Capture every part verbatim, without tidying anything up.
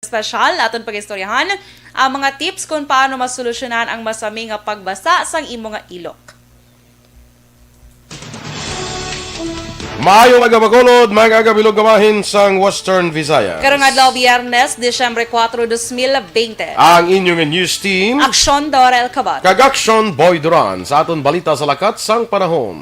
Special, aton pag-istoryahan ang mga tips kung paano masolusyonan ang masami nga pagbasa sang imo nga ilok. Maayong aga, Bacolod, mga aga bilog nga bahin sang Western Visayas. Karong adlaw, Biyernes, Disyembre kuwatro, dos mil bente. Ang inyong news team, Aksyon Dorel Kabat. Kag Aksyon Boy Duran sa aton balita sa lakat sang panahon.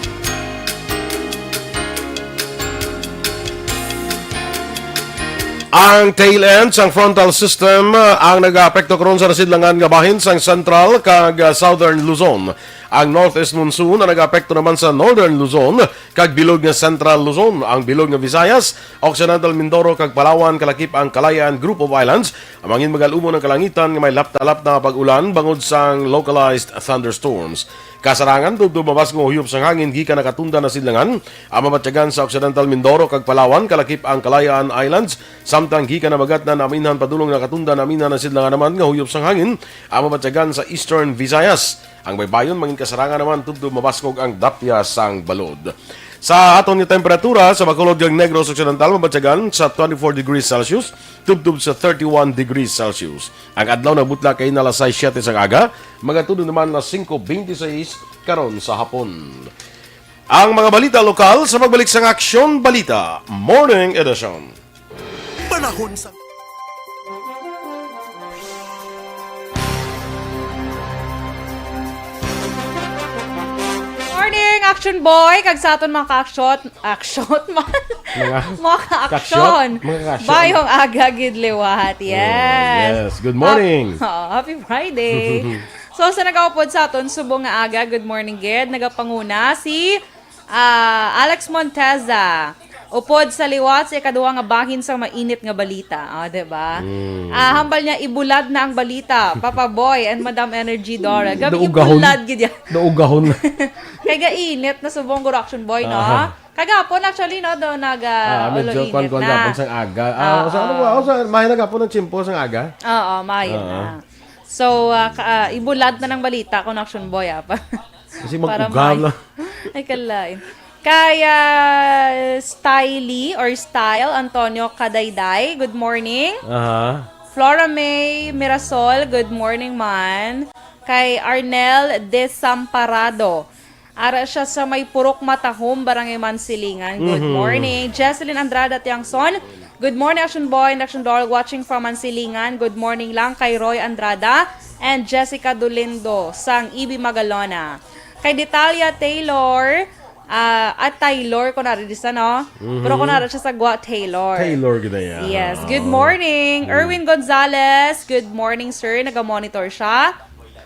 Ang tail end sang frontal system, uh, ang nagaapekto karon sa nasidlangan nga bahin sang Central kag, uh, Southern Luzon. Ang northeast monsoon ang nagaapekto naman sa Northern Luzon kag bilog nga Central Luzon. Ang bilog nga Visayas, Occidental Mindoro kag Palawan kalakip ang Kalayaan Group of Islands, ang mangin magal-umon ang kalangitan nga may lapta-lapta nga pag-ulan bangod sang localized thunderstorms. Kasarangan, tubtob mabasgo nga huyop sang hangin gikan nakatundan na sidlangan ang mabatyagan sa Occidental Mindoro kag Palawan, kalakip ang Kalayaan Islands, samtang gikan nabagat na naminhan padulong nakatundan naminhan na sidlangan naman nga huyop sang hangin ang mabatyagan sa Eastern Visayas. Ang baybayon, mangin kasarangan naman, tubtob mabasgo ang dapya sang balod. Sa aton nga temperatura, sa Bacolod kag Negros Occidental, mabatyagan sa twenty-four degrees Celsius, tubtob sa thirty-one degrees Celsius. Ang adlaw nabutla kay na alas sais siete sang aga, magatudo naman alas singko bente seis karon sa hapon. Ang mga balita lokal sa pagbalik sang Aksyon Balita Morning Edition. Panahon sa Morning, Action Boy, kag sa aton mga ka-action, action man. Mga mga ka-action. Ka-action? Mga ka-action. Bayong aga gid liwat. Oh, yes. Yes. Good morning. Hap-, oh, happy Friday. So, sa nagaupod sa aton subong nga aga, good morning gid. Nagapanguna si, ah, Alex Monteza. Upod sa liwat sa ikaduha nga bahin sang mainit nga balita. Oh, di ba? Mm. Ah, hambal niya, ibulad na ang balita. Papa Boy and Madam Energy Dora. Grabe, Naugahon. Ibulad gid yan. Naugahon. Kay gainit na subong guro, Action Boy, no? Aha. Kagapon, actually, no, do nag, ah, Ah, medyo ulo-init kwan-kwan na. Gapon sang aga. Ah, Oo. Sa ano ba? Sa, mahay na gapon ang tiyempo sang aga? Oo, mahay Oo. na. So, ah, ka-, ah, ibulad na ng balita kung Action Boy, ah, pa-, Kasi para mag-ugaw may-, lang. Ay, kalain. Kay, ah, Styly or Style Antonio Kadayday, good morning. Aha. Flora May Mirasol, good morning man. Kay Arnel Desamparado, ara siya sa may Purok Matahom, Barangay Mansilingan. Good Mhm. morning. Jesselyn Andrada Tiangson, good morning, Action Boy and Action Doll, watching from Mansilingan. Good morning lang kay Roy Andrada and Jessica Dolindo sang E B Magalona. Kay Detalia Taylor, ah, at Taylor, kung nari di sa, no? Mhm. Pero kung nari siya sa Gua, Taylor. Taylor gid na yan. Yes. Good Oo. morning. Mm. Erwin Gonzalez, good morning, sir. Naga-monitor siya.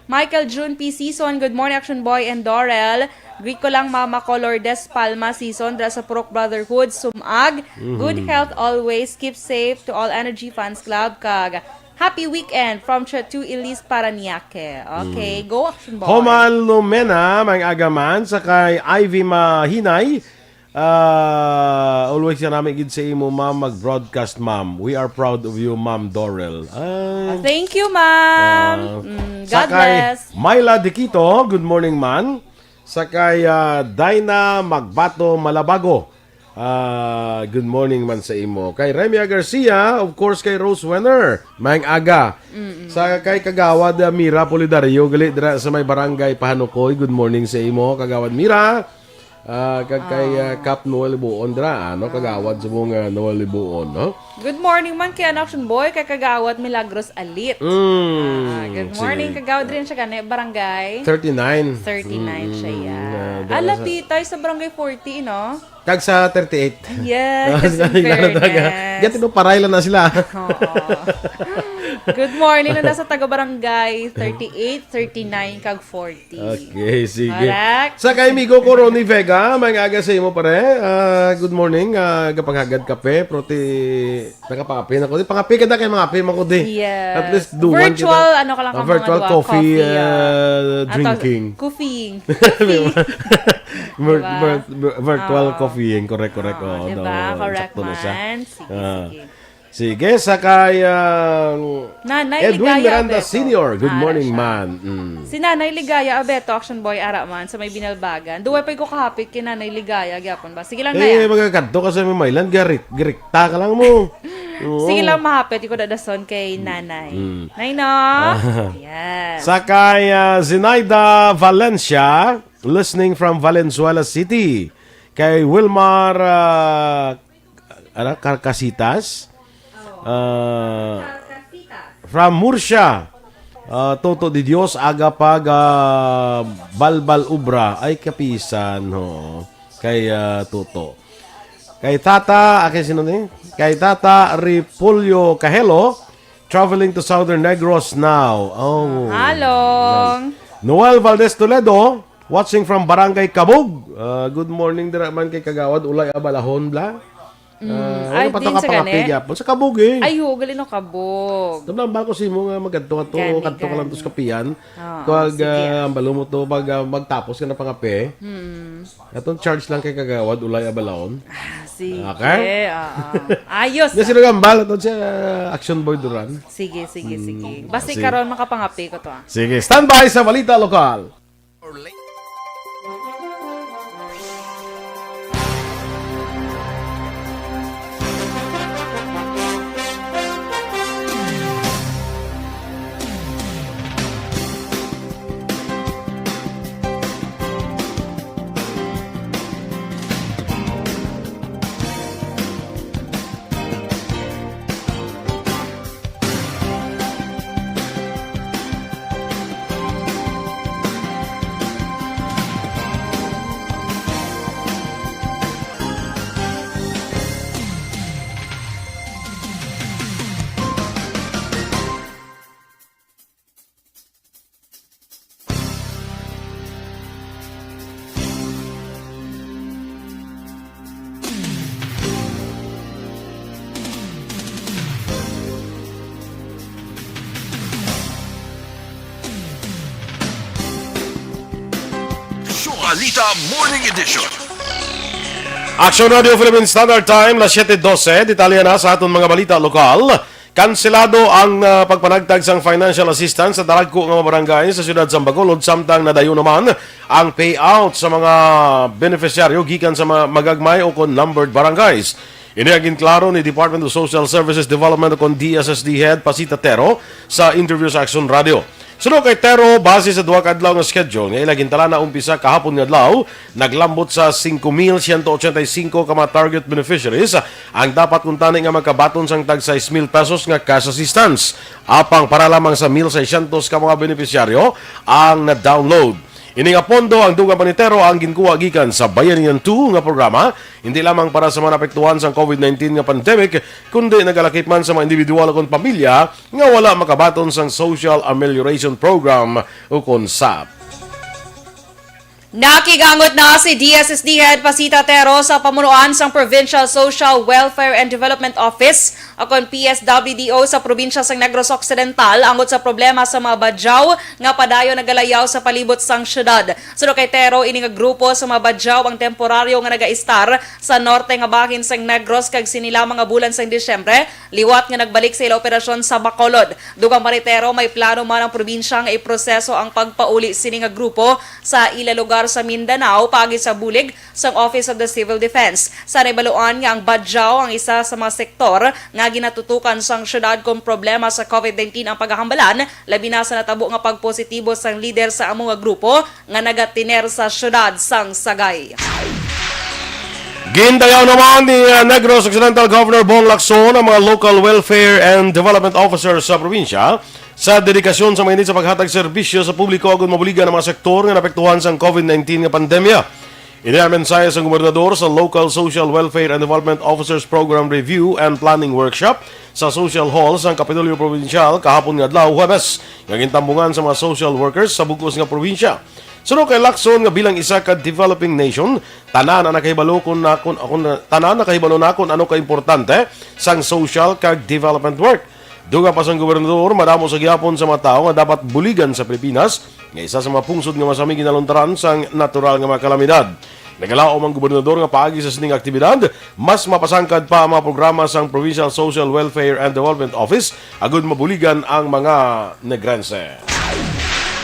Michael June P. Season, good morning, Action Boy and Dorel. Greet ko lang Mama ko, Lourdes Palma Season, dra sa Purok Brotherhood, Sumag. Good Mhm. health always. Keep safe to all Energy Fans Club. Kag happy weekend from Chatu Ilis, Parañaque. Okay, Mm. go, Action Boy. Homan Lumena, may agaman, sa kay Ivy Mahinay. Ah, always ka namin gid sa imo, ma'am, mag-broadcast, ma'am. We are proud of you, Ma'am Dorel. Ay. Ah, thank you, ma'am. Ah, Mm, sa God kay bless. Myla Diquito, good morning, man. Sa kay, ah, Dinah Magbato Malabago, ah, good morning man sa imo. Kay Remia Garcia, of course, kay Rose Wenner, maayong aga. Mm-mm. Sa kay Kagawad, ah, Mira Polidario, gali dira sa may barangay Pahanukoy, good morning sa imo, Kagawad Mira. Ah, kag kay, ah, Ah. Kap Noel Buon dira, ano, Ah. kagawad sa mong, ah, Noel Buon, no? Good morning man kay Action Boy, kay Kagawad Milagros Alit. Mm, Ah, good morning, sige. Kagawad rin siya gani, barangay? Thirty-nine. Thirty-nine siya, Mm, yeah. ah, dira Ah, sa lapit tayo sa barangay forty, no? Kag sa thirty-eight. Yes, in Ano talaga? fairness. Gati, no, paray lang na sila. Oo. Good morning na nasa taga-barangay thirty-eight, thirty-nine, kag forty. Okay, sige. Correct. Sa kay amigo ko, Ronnie Vega, may aga sa imo, pare. Ah, good morning. Ah, gapanghagad kape, pero ti, nakapangape na ko. Di, pangape ka na kay mga ape, mga ko, di. Yes. At least do one Virtual, kita. ano ka lang Ah, ka, virtual mga dua, coffee, coffee, ah, ah, ato, drinking. Coffeeing. Vir-, Diba? vir-, vir-, virtual Ah. coffeeing. Correct, correct. Ah, Oh, diba? no, Correct sakto na siya. man. Sige, Ah. sige. Sige, sa kay, ah, Nanay Edwin Ligaya Miranda Abeto. Senior. Good Ara morning, siya. man. Mm. Si Nanay Ligaya Abeto, Action Boy, ara man, sa may Binalbagan. Duway pa ko kahapit kay Nanay Ligaya, gyapon ba? Sige lang, Eh, Naya. magkakadto ka sa may Mailan, garit-, girikta ka lang mo. Oo. Sige lang, mahapit. Ikaw dadason kay nanay. Mm. Nay, no? Yes. Sa kay, ah, Zinaida Valencia, listening from Valenzuela City. Kay Wilmar, ah, ano, Carcasitas? Ah, from Murcia. Ah, Toto de Dios, aga pag, ah, balbal ubra. Ay, kapisan, ho. Kay, ah, Toto. Kay Tata, ah, kay sino ni? Kay Tata Repolyo Cahelo, traveling to Southern Negros now. Oh. Halong. Yan. Noel Valdez Toledo, watching from Barangay Kabug. Ah, good morning dira man kay Kagawad Ulay Abalahon, bla. Mm. Ah, ay, wala pa to din sa kapangape gani? Gyapon. Sa Kabug, eh. Ay, ho, gali no, Kabug. Ito na ang bako sa imo nga magadto-adto, gani, kadto ka lang gani. To sa kapihan. Oo, kag, sige. Ah, ang balo mo to, pag, ah, magtapos ka na pangape. Hmm. Atong charge lang kay Kagawad Ulay Abalahon. Ah, sige. Okay? Oo. Ayos. Nga sino gambal? Atong siya, Action Boy Duran. Sige, sige, hmm, sige. Basta sige. Karon makapangape ko to, ah. Sige, standby sa balita lokal. Syogalita Morning Edition. Action Radio Philippine Standard Time, las siete doce. Detalye na sa aton mga balita lokal. Kanselado ang, ah, pagpanagtag sang financial assistance sa dalagko nga mga barangay sa siyudad sang Bacolod, samtang nadayon naman ang payout sa mga beneficiaryo gikan sa mga magagmay o kon numbered barangays. Ini ang ginklaro ni Department of Social Services Development o kon D S S D Head Pasita Tero sa interview sa Action Radio. Suno kay Tero, base sa duha ka adlaw nga schedule nga ila gintalana umpisa kahapon nga adlaw, naglambot sa singko mil siyento ochenta y singko ka mga target beneficiaries ang dapat kuntani nga magkabaton sang tag sais mil pesos nga cash assistance. Apang para lamang sa mil seiscientos ka mga benepisyaryo ang na-download. Ini nga pondo, ang dugang pa ni Tero, ang ginkuha gikan sa Bayanihan two nga programa, hindi lamang para sa mga naapektuhan sang COVID nineteen nga pandemic, kundi nagalakip man sa mga individual ukon pamilya nga wala makabaton sang Social Amelioration Program ukon sap. Nakigangot na si D S S D Head Pasita Tero sa pamunuan sang Provincial Social Welfare and Development Office, akon P S W D O, sa probinsya sang Negros Occidental angot sa problema sa mga badyaw nga padayon nagalayaw sa palibot sang syudad. Suno kay Tero, ini nga grupo sa mga badyaw ang temporaryo nga nagaistar sa norte nga bahin sang Negros, kag sini lamang nga bulan sang Disyembre, liwat nga nagbalik sa ila operasyon sa Bacolod. Dugang pa ni Tero, may plano man ang probinsya nga iproseso ang pagpauli sini nga grupo sa ila lugar sa Mindanao paagi sa bulig sang Office of the Civil Defense. Sa nahibaluan nga ang badyaw ang isa sa mga sektor nga ginatutukan sang syudad kon problema sa COVID nineteen ang pagkahambalan, labi na sa natabo nga pagpositibo sang lider sa amo nga grupo nga nagatiner sa syudad sang Sagay. Gindayaw naman ni, uh, Negros Occidental Governor Bong Lacson ang mga Local Welfare and Development Officers sa probinsya sa dedikasyon sa mainit sa paghatag serbisyo sa publiko agud mabuligan ang mga sektor nga naapektuhan sang COVID nineteen nga pandemya. Ini ang mensahe sang gobernador sa Local Social Welfare and Development Officers Program Review and Planning Workshop sa Social Hall sang Kapitolyo Probinsyal kahapon nga adlaw, Huwebes, nga gintambungan sa mga social workers sa bug-os nga probinsya. Suno kay Lacson nga bilang isa ka developing nation, tanan ang nakahibalo kun na, kun, kun, tanan nakahibalo na kun ano ka importante sang social kag development work. Dugang pa sang gobernador, madamo sa gihapon sa mga tawo nga dapat buligan sa Pilipinas, nga isa sa mga pungsod nga masami ginaluntaran sang natural nga mga kalamidad. Nagalaom ang gobernador nga paagi sa sining aktibidad, mas mapasangkad pa ang mga programa sang Provincial Social Welfare and Development Office agud mabuligan ang mga Negrense.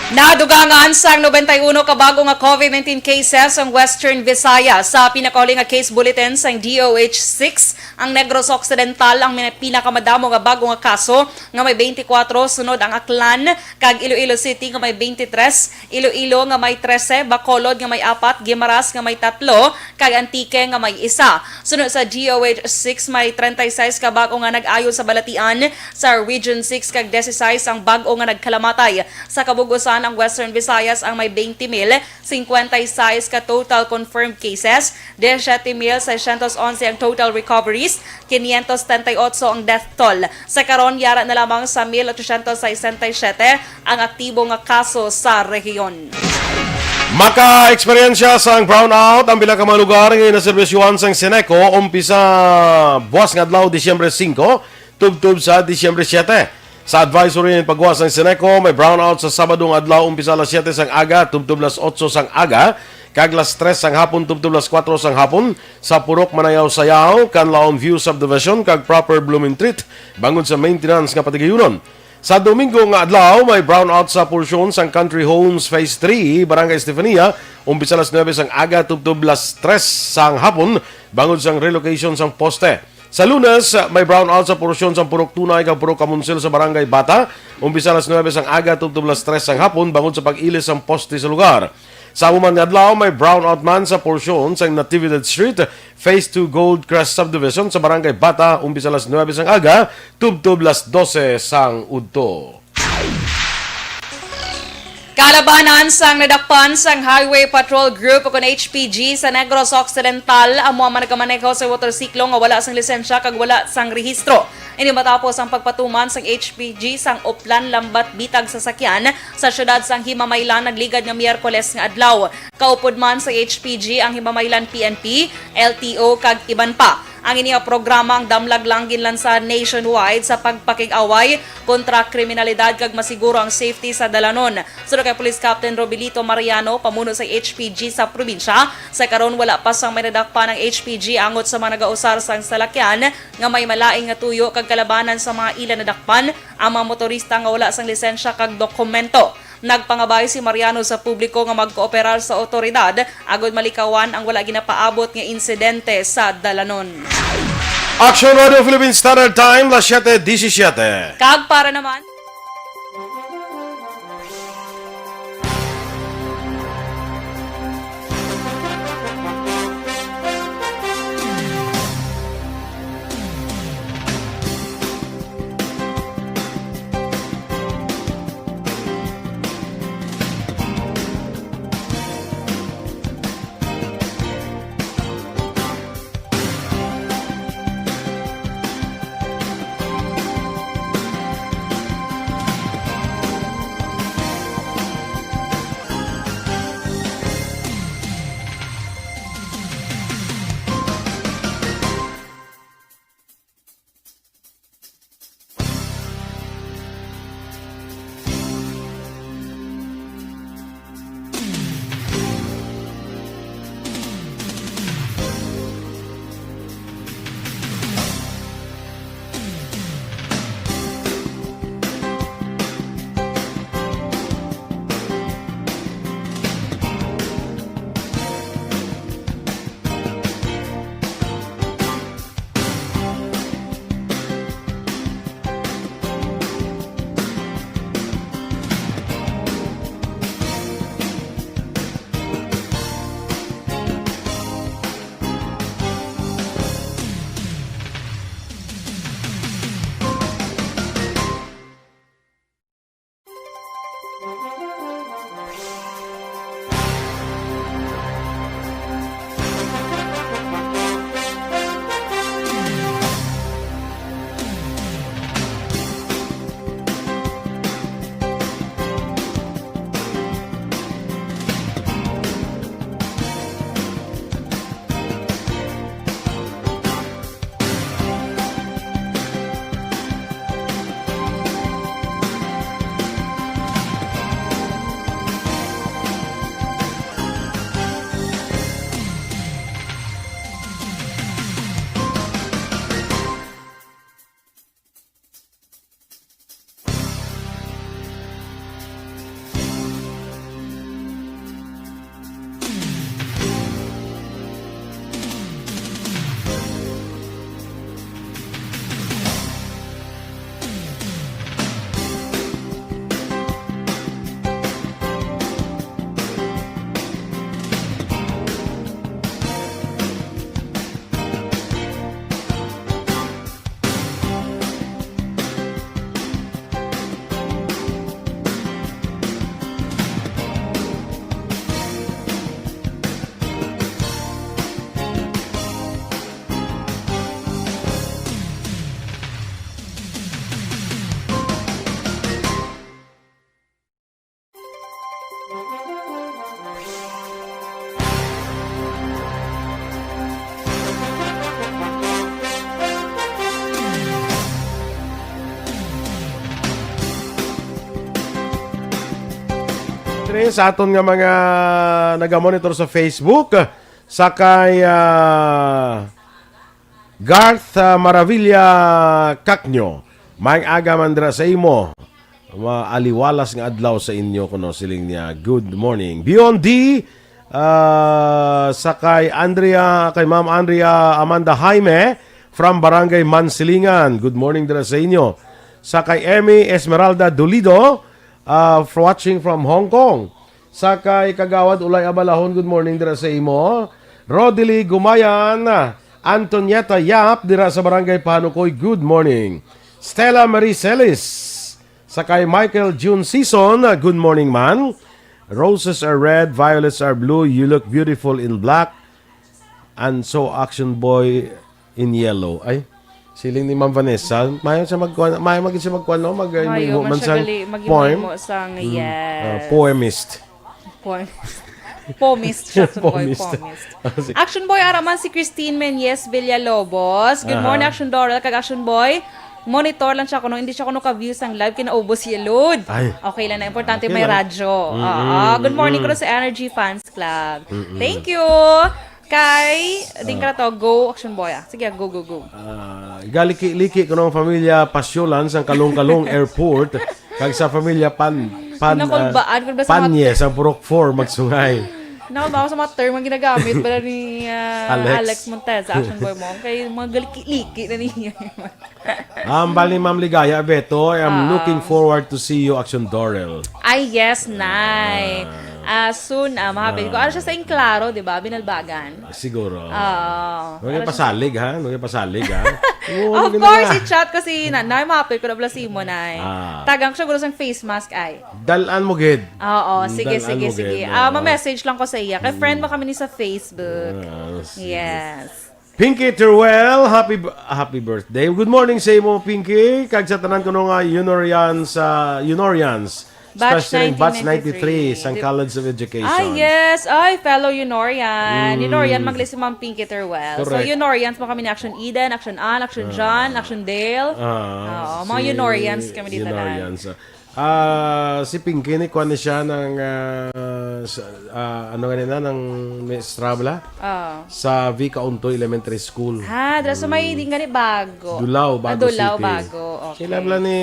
Nadugangan sang nobenta y uno ka bago nga COVID nineteen cases ang Western Visayas. Sa pinakauli nga case bulletin sang D O H six, ang Negros Occidental ang mina-, pinakamadamo nga bago nga kaso nga may twenty-four, sunod ang Aklan kag Iloilo City nga may twenty-three, Iloilo nga may trese, Bacolod nga may apat, Guimaras nga may tatlo, kag Antique nga may isa. Sunod sa D O H six, may treinta y seis ka bago nga nag-ayo sa balatian sa Region six kag dieciséis ang bago nga nagkalamatay. Sa kabug-usan, ang Western Visayas ang may twenty mil cincuenta y seis ka total confirmed cases, diecisiete mil seiscientos once ang total recoveries, quinientos setenta y ocho ang death toll. Sa karon, yara na lamang sa mil ochocientos sesenta y siete ang aktibo nga kaso sa rehiyon. Maka-eksperyensya sang brownout ang pila ka mga lugar nga ginaserbisyuhan sang Seneco umpisa buwas nga adlaw, Disyembre singko, tubtob sa Disyembre siyete. Sa advisory nga pagwa sang Seneco, may brownout sa Sabado nga adlaw, umpisa alas siyete sang aga tubtob alas otso sang aga, kag alas tres sang hapon tubtob alas kuwatro sang hapon, sa Purok Manayaw-Sayaw, Canlaon View Subdivision, kag Proper Blooming Treat, bangod sa maintenance nga patigayunon. Sa Domingo nga adlaw, may brownout sa porsyon sang Country Homes Phase three, Barangay Estefania, umpisa alas nuebe sang aga tubtob alas tres sang hapon, bangod sang relocation sang poste. Sa Lunes, may brownout sa porsyon sang Purok Tunay kag Purok Kamonsil sa Barangay Bata, umpisa alas nuebe sang aga tubtob alas tres sang hapon, bangod sa pag-ilis sang poste sa lugar. Sa amo man nga adlaw, may brownout man sa porsyon sang Natividad Street, Phase two Gold Crest Subdivision sa Barangay Bata, umpisa alas nuebe sang aga tubtob alas dose sang udto. Kalabanan sang nadakpan sang Highway Patrol Group o kon H P G sa Negros Occidental, amo ang mga nagamaneho sa motorsiklo nga wala sang lisensya kag wala sang rehistro. Ini matapos ang pagpatuman sang H P G sang Oplan Lambat Bitag sa sakyan sa siyudad sang Himamaylan nagligad nga Miyerkules nga adlaw. Kaupod man sa H P G ang Himamaylan P N P, L T O, kag iban pa. Ang ini nga programa ang damlag lang ginlansa nationwide sa pagpakig-away kontra kriminalidad kag masiguro ang safety sa dalanon. Suno kay Police Captain Robilito Mariano, pamuno sa H P G sa probinsya, sa karon wala pa sang may nadakpan ang H P G angot sa mga nagausar sang salakyan nga may malain nga tuyo kag kalabanan sa mga ila nadakpan ang mga motorista nga wala sang lisensya kag dokumento. Nagpangabay si Mariano sa publiko nga magkooperar sa awtoridad agod malikawan ang wala ginapaabot nga insidente sa dalanon. Action Radio Philippine Standard Time, las siete disisiete. Kag para naman Sa aton nga mga nagamonitor sa Facebook, sa kay, ah, Garth, ah, Maravilla Cacño, may aga man dira sa imo. Maaliwalas nga adlaw sa inyo, kuno siling niya. Good morning. Beyond D, ah, sa kay Andrea, kay Ma'am Andrea Amanda Jaime from Barangay Mansilingan. Good morning dira sa inyo. Sa kay Emmy Esmeralda Dolido, ah, f-, watching from Hong Kong. Sa kay Kagawad Ulay Abalahon, good morning dira sa imo. Rodely Gumayan, Antonieta Yap dira sa Barangay Panukoy, good morning. Stella Marie Celis, sa kay Michael June Season, good morning man. Roses are red, violets are blue, you look beautiful in black. And so, Action Boy in Yellow. Ay, siling ni Ma'am Vanessa, mayo siya magkuan, mayo man gid siya magkuan, no? Mag, Mayo maghimo man man siya siyang gali, maghimo poem. Sang, Mm. yes. Ah, poemist. Poem. Pomist siya, Action Boy, Pomist. Pomist. Ah, si- Action Boy, ara man si Christine Menyes Villalobos. Good Aha. morning, Action Doral, kag Action Boy. Monitor lang siya kuno, hindi siya kuno ka-view sang live, kinaubos siya load. Ay. Okay lang na, importante Okay may lang. radyo. Mm-mm, Ah, good morning mm-mm. kuno sa Energy Fans Club. Mm-mm. Thank you. Kay, ding Ah. ka na to, go, Action Boy, ah. Sige, go, go, go. Ah, galiki-liki ko ng pamilya Pasyolan sang Kalong-Kalong Airport, kag sa pamilya Pan-, Pan-, Nakulbaan ah, ko na sa mga Panyes, ang Purok four, magsungay. Nakulbaan ko sa mga term ang ginagamit pala ni, ah, Alex. Alex Monteza, Action Boy mo. Kay mga galiki-liki na niya. Ambal ni Ma'am Ligaya Beto, "I am Ah. looking forward to see you, Action Dorel." Ay, yes, Nay. Ah. Ah, soon, ah, mahapit ko. Ah. Ano siya sa Inklaro, di ba? Binalbagan. Ah, siguro. Oo. Huwag Ano yung siya pasalig, ha? Huwag yung pasalig, ha? Oo, Of maganda course, nga. i-chat ko si Nanay. Mahapit ko na pala si Imo, Nay. Ah. Tagang siya, gulo sang face mask, ay. Dalan mo, gid. Oo, Mm, sige, dalan sige, mo, sige. gid. Ah, Oo. ma-message lang ko sa iya. Kay friend mo Mm. kami ni sa Facebook. Ah, sige. Yes. Pinky Teruel, happy b-, happy birthday. Good morning sa imo, Pinky. Kag sa tanan kuno nga Unorians, ah, Unorians. Batch Especially batch nineteen ninety-three. ninety-three, sang Di- College of Education. Ah, yes. Ay, fellow Unorian. Mm. Unorian, magli si Ma'am Pinky Teruel. So, Correct. Unorians mo kami ni Action Eden, Action Ann, Action Ah. John, Action Dale. Ah, Oo, mga si Unorians kami dito, Unorians. Ah, si Pinky ni kuan ni siya ng, ah, sa, ah, ano ganina, ng Miss Trabla? Ah. Sa V. Kauntoy Elementary School. Ah, dira sa may Mm. di nga ni bago. Dulao, Ah, Bago Dulao, City. Bago. Okay. Sila pala ni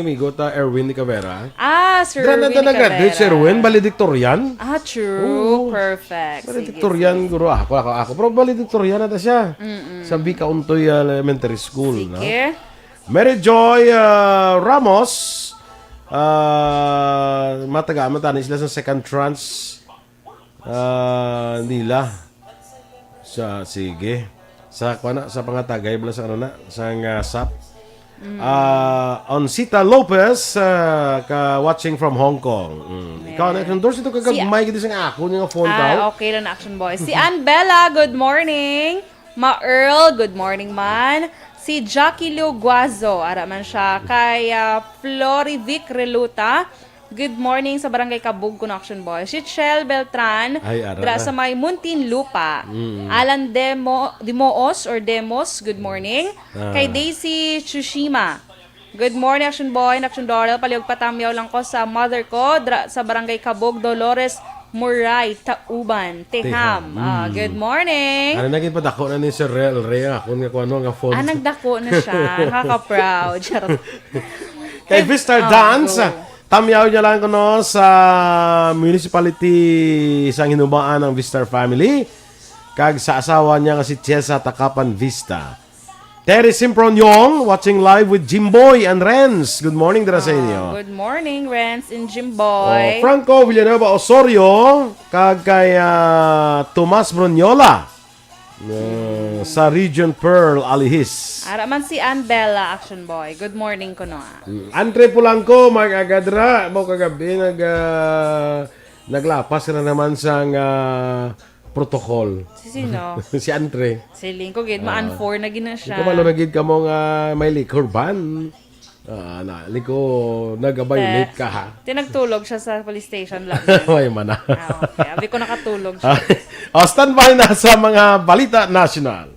Migo ta Erwin de Cavera. Ah, Sir Dira na Erwin ta de nag-graduate si Cavera. Erwin, valedictorian. Ah, true. Oo. Perfect. Sige, Valedictorian, sige. guro. Ako, ako, ako. Pero valedictorian na ta siya. Mm-mm. Sa V. Kauntoy, ah, Elementary School, no? Sige. Mary Joy, ah, Ramos, ah, matagaan man tani sila sa second tranche, ah, nila. Sa, sige. Sa, kuwan na, sa pangatagay, bala sa ano na, sa nga sap. Mm. Ah, Oncita Lopez, ah, ka watching from Hong Kong. Mm. Ikaw na, Yes. endorse ito Si kagagmay, gid sa nga ako, nga phone Ah, call. okay lang, Action Boy. Si Ann Bella, good morning. Ma Earl, good morning man. Si Jackie Lou Guazo, ara man siya. Kay, ah, Florivic Reluta, good morning sa Barangay Kabug, kuno Action Boy. Si Chel Beltran, Ay, ara dra na. sa may Muntinlupa. Mm. Alan Demo-, Dimoos or Demos, good morning. Ah. Kay Daisy Tsushima, good morning, Action Boy and Action Dorel. Palihog patamyaw lang ko sa mother ko, dra sa Barangay Kabog, Dolores Muray, Tauban, Teham. Teham. Ah, Mm. good morning. Ano na, ginpadako na ni Sir Rel Rey, ah, kung nga, kung ano nga phone. Ah, nagdako na siya. Nakaka-proud. Charot. Kay Vistar Ah, Dance, go. tamyaw niya lang kuno sa municipality sang Hinumaan ang Vistar family. Kag sa asawa niya nga si Chesa Takapan Vista. Terry Simproniong, watching live with Jimboy and Renz. Good morning dira sa Ah, inyo. good morning, Renz and Jimboy. Oh, Franco Villanueva Osorio, kag kay, ah, Tomas Broniola. Ah, Hmm. sa Region Pearl, Alihis. Ara man si Ann Bella, Action Boy. Good morning, kuno, ah. Mm. Andre Pulangco, mag-agadra. Mo kagabi, nag, ah, naglapas na naman sang, ah, protocol. Si sino? Si Andre. Si Lingko, gid, Ah. ma-unfor na gid na siya. Ikaw, malo na gid kamo nga may liquor ban. Ah, na, Lingko, nag-violate Te, ka, ha? te, nagtulog siya sa police station lang. May mana. Ah, okay. Abi ko nakatulog siya. Ah, oh, standby na sa mga balita nasyonal.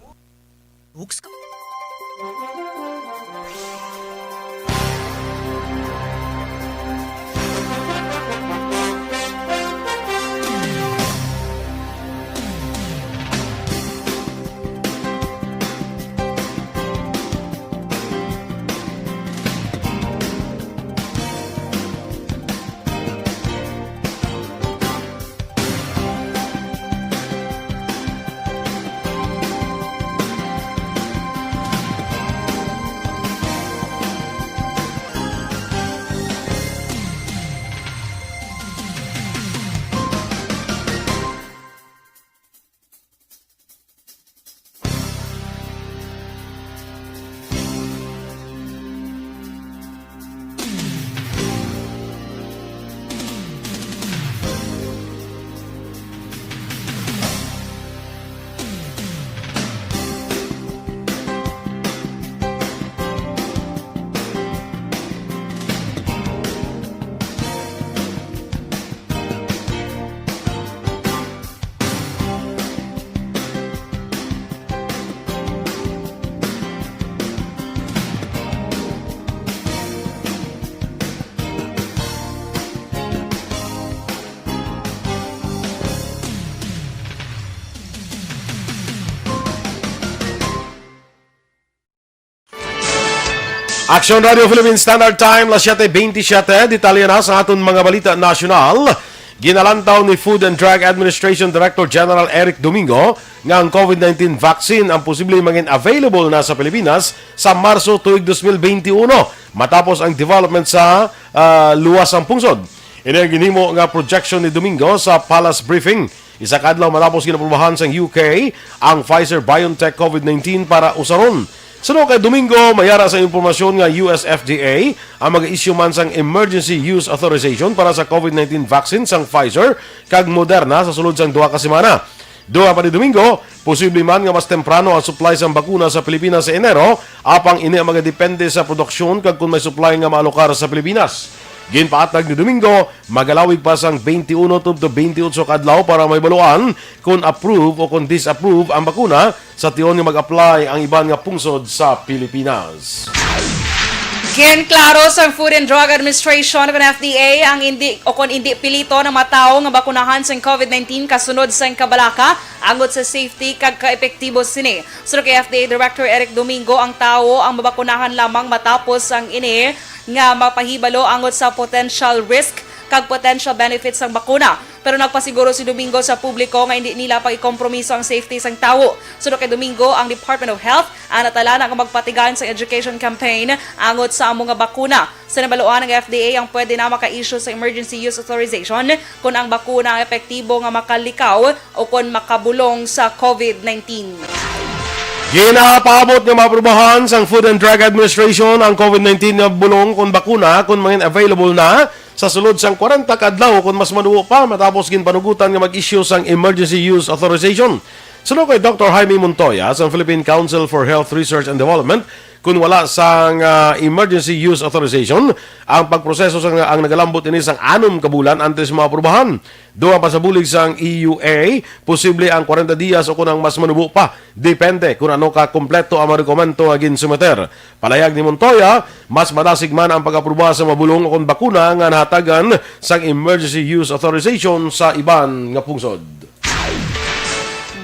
Action Radio Philippine Standard Time, las siete veintisiete. Detalye na sa aton mga balita nasyonal. Ginalantaw ni Food and Drug Administration Director General Eric Domingo nga ang COVID nineteen vaccine ang posibleng mangin available na sa Pilipinas sa Marso tuig dos mil benti uno, matapos ang development sa, ah, luwas sang pungsod. Ini ang ginhimo nga projection ni Domingo sa Palace Briefing, isa ka adlaw matapos ginaprubahan sang U K ang Pfizer-BioNTech COVID nineteen para usaron. Suno kay Domingo, may ara sa impormasyon nga U S F D A ang mag-issue man sang emergency use authorization para sa COVID nineteen vaccine sang Pfizer kag Moderna sa sulod sang duha ka semana. Dugang pa ni Domingo, posible man nga mas temprano ang supply sang bakuna sa Pilipinas sa Enero, apang ini ang magadepende sa produksyon kag kon may supply nga maalokar sa Pilipinas. Ginpaatag ni Domingo, magalawig pa sang twenty-one to twenty-eight ka adlaw para mahibaluan kon approve o kon disapprove ang bakuna, sa tion nga mag-apply ang iban nga pungsod sa Pilipinas. Ginklaro sang Food and Drug Administration, kon F D A, ang indi o kon indi pilito na matawo nga bakunahan sang COVID nineteen kasunod sang kabalaka angot sa safety kag kaepektibo sini. Suno kay F D A Director Eric Domingo, ang tawo ang mabakunahan lamang matapos ang ini nga mapahibalo angot sa potential risk kag potential benefits sang bakuna. Pero nagpasiguro si Domingo sa publiko nga indi nila pag-ikompromiso ang safety sang tawo. Suno kay Domingo, ang Department of Health ang natalana nga magpatigayon sang education campaign angot sa amo nga bakuna. Sa nabaluan, ang F D A ang pwede na maka-issue sa emergency use authorization kon ang bakuna ang epektibo nga makalikaw o kon makabulong sa COVID nineteen. Ginapaabot nga maaprubahan sang Food and Drug Administration ang COVID nineteen nga bulong kon bakuna kon mangin available na sa sulod sang kwarenta ka adlaw kon mas manubo pa matapos ginpanugutan nga mag-issue sang emergency use authorization. Suno kay Doctor Jaime Montoya sang Philippine Council for Health Research and Development, kon wala sang, ah, emergency use authorization, ang pagproseso sang, ang nagalambot ini sang anom ka bulan antes maaprubahan. Dugang pa sa bulig sang E U A, posible ang kwarenta dias o kon ang mas manubo pa, depende kon ano ka kompleto ang mga dokumento nga ginsumeter. Palayag ni Montoya, mas madasig man ang pag-apruba sa mga bulong o kon bakuna nga nahatagan sang emergency use authorization sa iban nga pungsod.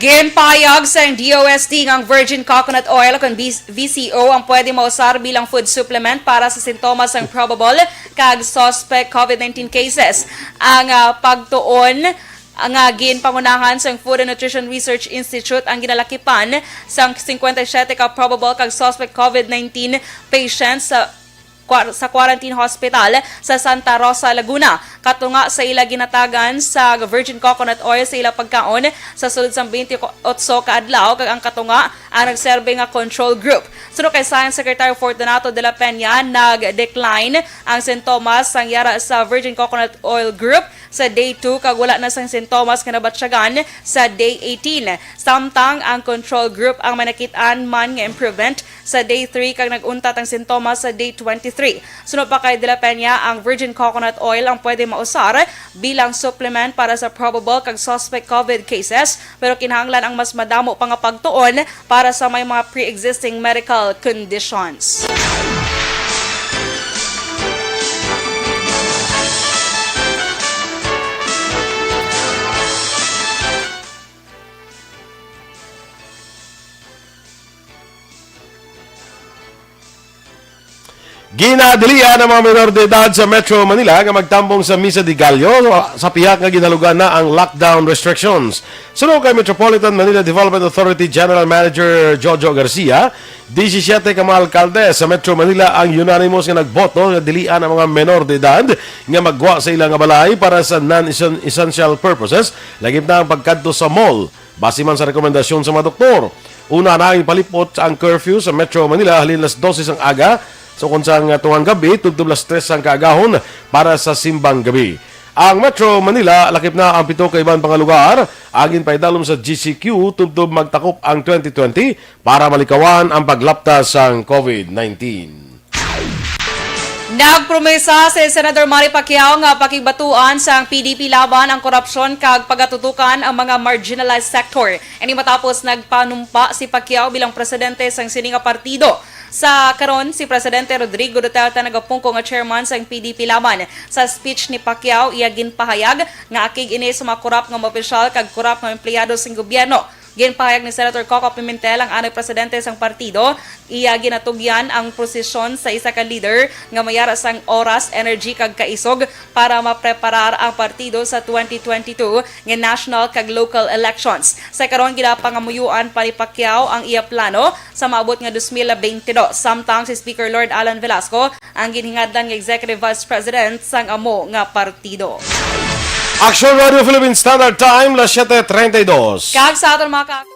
Ginpahayag sang D O S T nga ang virgin coconut oil kon V-, V C O ang pwede mausar bilang food supplement para sa sintomas sang probable kag suspect COVID nineteen cases. Ang, ah, pagtuon nga ginpangunahan sang Food and Nutrition Research Institute ang ginalakipan sang cincuenta y siete ka probable kag suspect COVID nineteen patients sa kwa-, sa quarantine hospital sa Santa Rosa, Laguna, katunga sa ila ginatagan sa virgin coconut oil sa ila pagkaon sa sulod sang twenty-eight ka adlaw, kag ang katunga ang nagserbe nga control group. Suno kay Science Secretary Fortunato de la Peña, nag-decline ang sintomas sang yara sa virgin coconut oil group sa day two, kag wala na sang sintomas nga nabatyagan sa day eighteen. Samtang ang control group ang may nakit-an man nga improvement sa day three kag nag-untat ang sintomas sa day twenty-three. Suno pa kay De La Peña, ang virgin coconut oil ang pwede mausar bilang supplement para sa probable kag suspect COVID cases, pero kinahanglan ang mas madamo pa nga pagtuon para sa may mga pre-existing medical conditions. Ginadilian ang mga menor de edad sa Metro Manila nga magtambong sa Misa de Gallo sa pihak nga ginalugan na ang lockdown restrictions. Suno kay Metropolitan Manila Development Authority General Manager Jojo Garcia, disisiete ka mga alkalde sa Metro Manila ang unanimous nga nagboto nga dilian ang mga menor de edad nga maggwa sa ila nga balay para sa non-essen-, essential purposes, lakip na ang pagkadto sa mall. Base man sa rekomendasyon sa mga doktor, una na ang palipot ang curfew sa Metro Manila halin las dose sang aga, sa ukon sang tungang gabi tubtob las tres sang kaagahon para sa simbang gabi. Ang Metro Manila, lakip na ang pito ka iban pa nga lugar, ang ginpaidalom sa G C Q tubtob magtakop ang twenty twenty para malikawan ang paglapta sang COVID nineteen. Nagpromesa si Senador Manny Pacquiao nga pakigbatuan sang P D P laban ang korupsyon kag pagatutukan ang mga marginalized sector. Ini matapos nagpanumpa si Pacquiao bilang presidente sang sini nga partido. Sa karon, si Presidente Rodrigo Duterte nagapungko nga chairman sang P D P laban. Sa speech ni Pacquiao, iya ginpahayag nga akig ini sa mga korap nga mga opisyal kag korap nga empleyado sang gobyerno. Ginpahayag ni Senator Coco Pimentel, ang anay presidente sang partido, iya ginatugyan ang posisyon sa isa ka leader nga may ara sang oras, energy, kag kaisog para mapreparar ang partido sa twenty twenty-two nga national kag local elections. Sa karon, ginapangamuyuan pa ni Pacquiao ang iya plano sa maabot nga dos mil bente dos, samtang si Speaker Lord Alan Velasco ang ginhingadlan nga Executive Vice President sang amo nga partido. Action Radio Philippine Standard Time, las siete treinta y dos. Kag sa aton mga ka-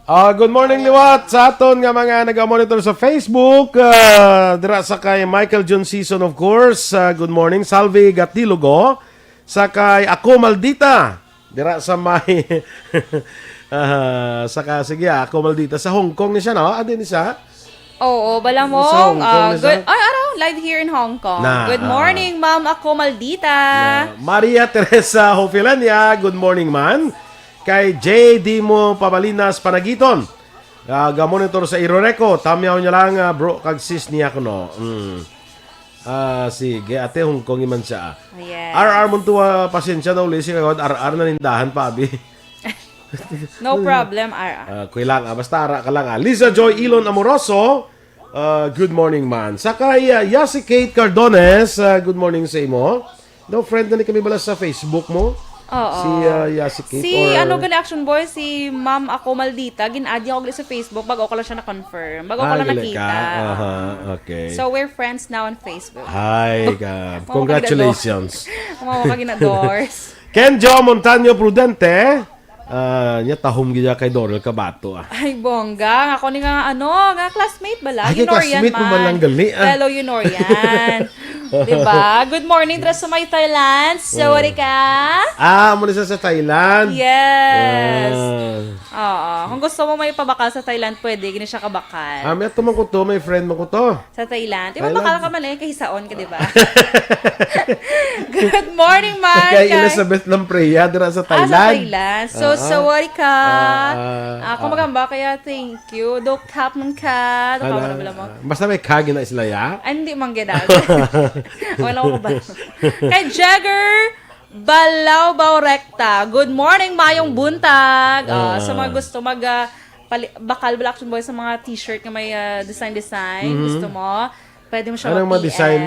Ah, good morning liwat sa aton nga mga naga-monitor sa Facebook. Ah, dira sa kay Michael John Season, of course. Ah, good morning, Salvi Gatilogo. Sa kay Ako Maldita. Dira sa may, ah, sa ka, sige, ah, Ako Maldita. Sa Hong Kong ni siya, no? Adi ni siya? Oo, bala mo. Sa Hong Kong ah, na siya? Good, ay, araw, live here in Hong Kong. Na, Good ah. morning, ma'am. Ako, Maldita. Na, Maria Teresa Hofilania, good morning, man. Kay J D mo Pabalinas Panagiton. Ah, ga-monitor sa Iroreco. Tamyaw niya lang, ah, bro, kag sis niya kuno. Mm. Ah, sige, ate, Hong Kong man siya. Yes. R R Montua, pasensya na uli siya, kagawad R R nanindahan pa, abi. No problem, R R. Ah, kuy lang, ah, basta ara ka lang, ah. Lisa Joy Ilon Amoroso, ah, good morning, man. Sa kay, ah, Yasi Kate Cardones, ah, good morning sa imo. No, friend na ni kami bala sa Facebook mo? Oo. Si, ah, Yasi Kate Si or ano gali, Action Boy, si Ma'am Ako Maldita, gin-add niya ako gali sa Facebook, bago ko lang siya na-confirm, bago ko Ah, lang gali nakita. ka? Aha, okay. So, we're friends now on Facebook. Hi, ka. Mao ka Congratulations. Mao ka gina-endorse. Ken Joe Montaño Prudente, ah, niya tahom gid niya kay Dorel Cabato, ah. Ay, bongga. Nga ako ni nga, ano, nga classmate bala. Ay, kay Unorian classmate mo man man. lang gali, ah. Fellow Unorian. Diba? Good morning, dira sa may Thailand. Sawadee ka? Ah, amo na siya sa Thailand. Yes. Ah. Oo. Kung gusto mo may pabakal sa Thailand, pwede. Gini siya kabakal. Ah, may ato man ko to, may friend man ko to. Sa Thailand. Di ba, Thailand. Bakal ka man eh, kahisaon ka, di ba? Good morning, man. Kay Kay Elizabeth Lamprea, dira sa Ah, sa Thailand. Thailand. So, Ah, ah. sawadee ka. Ah, ah, Ako ah. magamba, kaya thank you. Do kap man ka. Do Ano, ka man mo. ah, basta may kagi na sila, ya? Ah, hindi man gid ako. Wala ko ba? Kay Jagger Balawbaw Recta. Good morning, mayong buntag. Ah, sa mga Ah. gusto mag, ah, pali-, bakal, Black Action Boy, sa mga t-shirt nga may, ah, design-design, Mhm. gusto mo, pwede mo siya Anong mga ma-P M. design?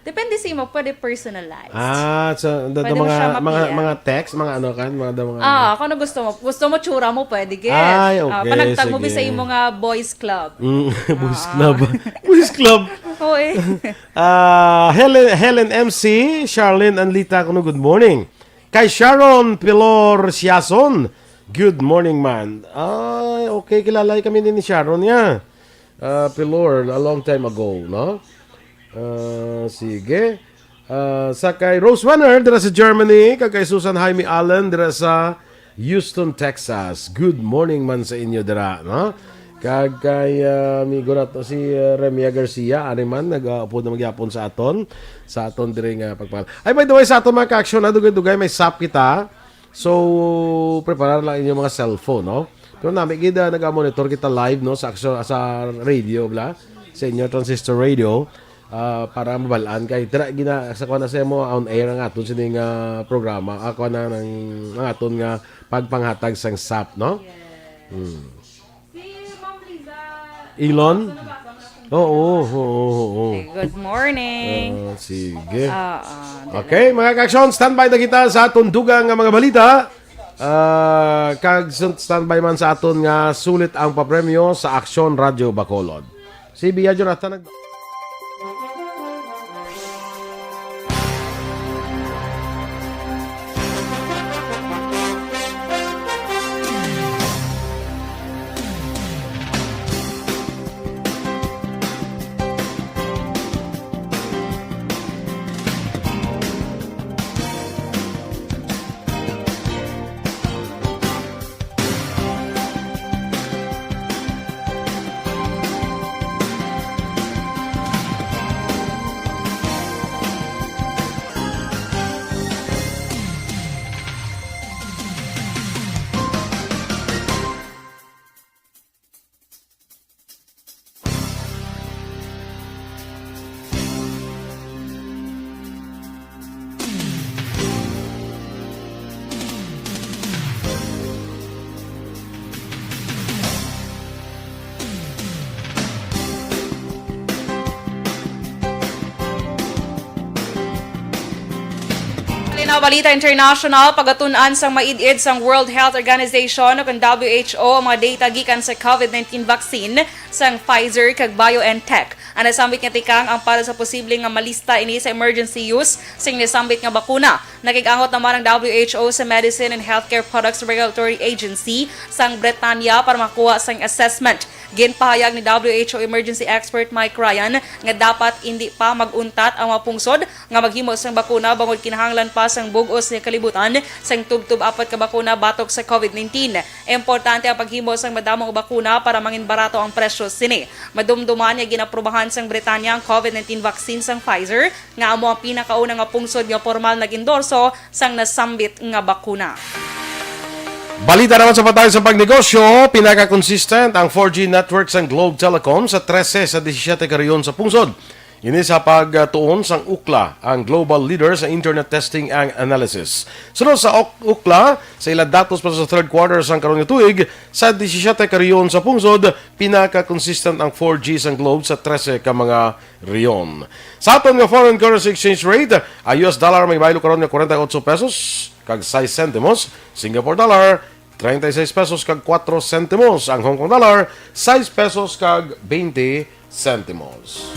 Depende sa imo, pwede personalized. Ah, so, the, the Pwede mo mga, siya mga, ma-P M. mga text, mga ano kan, mga, the mga Ah, kung ano gusto mo. Gusto mo tsura mo, pwede gid. Ay, Ah, okay, panagtag mo bi sa sige. imo nga boys club. Mm, boys Ah. club. Boys club. Oo eh. Ah, Helen, Helen M C, Charlene Anlita, kuno, good morning. Kay Sharon Pilor Siason, good morning, man. Ay, okay, kilala kami din ni Sharon, ya. Ah, Pilor, a long time ago, no? Ah, sige. Ah, sa kay Rose Wenner, dira sa Germany, kag kay Susan Jaime Allen, dira sa Houston, Texas. Good morning man sa inyo dira, no? Kag kay, ah, amigo nato si, ah, Remia Garcia, ari man, nag-upod na man gihapon sa aton, sa aton diri nga pagpal-, ay, by the way, sa aton mga ka-aksyon, ha, dugay-dugay, may sap kita. So, preparar lang inyong mga cellphone, no? Pero nami gid, ah, naga-monitor kita live, no, sa aksyon, sa radio, bla, sa inyo transistor radio, ah, para mabalaan kay tira gina sa kuan na sa mo on air ang aton sining, ah, programa, ah, kuan na ng, ang aton nga pagpanghatag sang sap, no? Yes. Hmm. Si Ma'am Liza. Ilon? Nabasa mo na kung Oo, oo, oo, oo. Okay, good morning. Ah, sige. Ah, ah, dali. Okay, mga ka-aksyon, standby na kita sa aton dugang nga mga balita. Ah, kag sun-, standby man sa aton nga sulit ang papremyo sa Aksyon Radyo Bacolod. Si Bia Jonathan nag- Linaw Balita International, pagatun-an sang maid-id sang World Health Organization o kang W H O ang mga data gikan sa COVID nineteen vaccine sang Pfizer kag BioNTech. Ang nasambit nga tikang ang para sa posible nga malista ini sa emergency use sing nasambit nga bakuna. Nakig-angot naman ang W H O sa Medicine and Healthcare Products Regulatory Agency sang Britanya para makuha sang assessment. Ginpahayag ni W H O Emergency Expert Mike Ryan nga dapat indi pa mag-untat ang mga pungsod nga maghimo sang bakuna bangod kinahanglan pa sang bug-os nga kalibutan sang tubtob apat ka bakuna batok sa COVID nineteen. Importante ang paghimo sang madamo nga bakuna para mangin barato ang presyo sini. Madumduman nga ginaprobahan sang Britanya ang COVID nineteen vaccine sang Pfizer, nga amo ang pinakauna nga pungsod nga pormal nag-endorso sang nasambit nga bakuna. Balita naman sa patay sa pagnegosyo, pinaka-consistent ang four G network sang Globe Telecom sa trese sa disisiete ka rehiyon sa pungsod. Ini sa pagtuon sang Ookla, ang global leader sa internet testing and analysis. Sunod sa Ok-, Ookla, sa ila datos pa sa third quarter sang karon nga tuig, sa disisiete ka rehiyon sa pungsod, pinaka-consistent ang four G sang Globe sa trese ka mga rehiyon. Sa aton nga foreign currency exchange rate, ang U S dollar may baylo karon nga forty-eight pesos kag sais sentimos, Singapore dollar treinta y seis pesos kag kuwatro sentimos, ang Hong Kong dollar sais pesos kag twenty sentimos.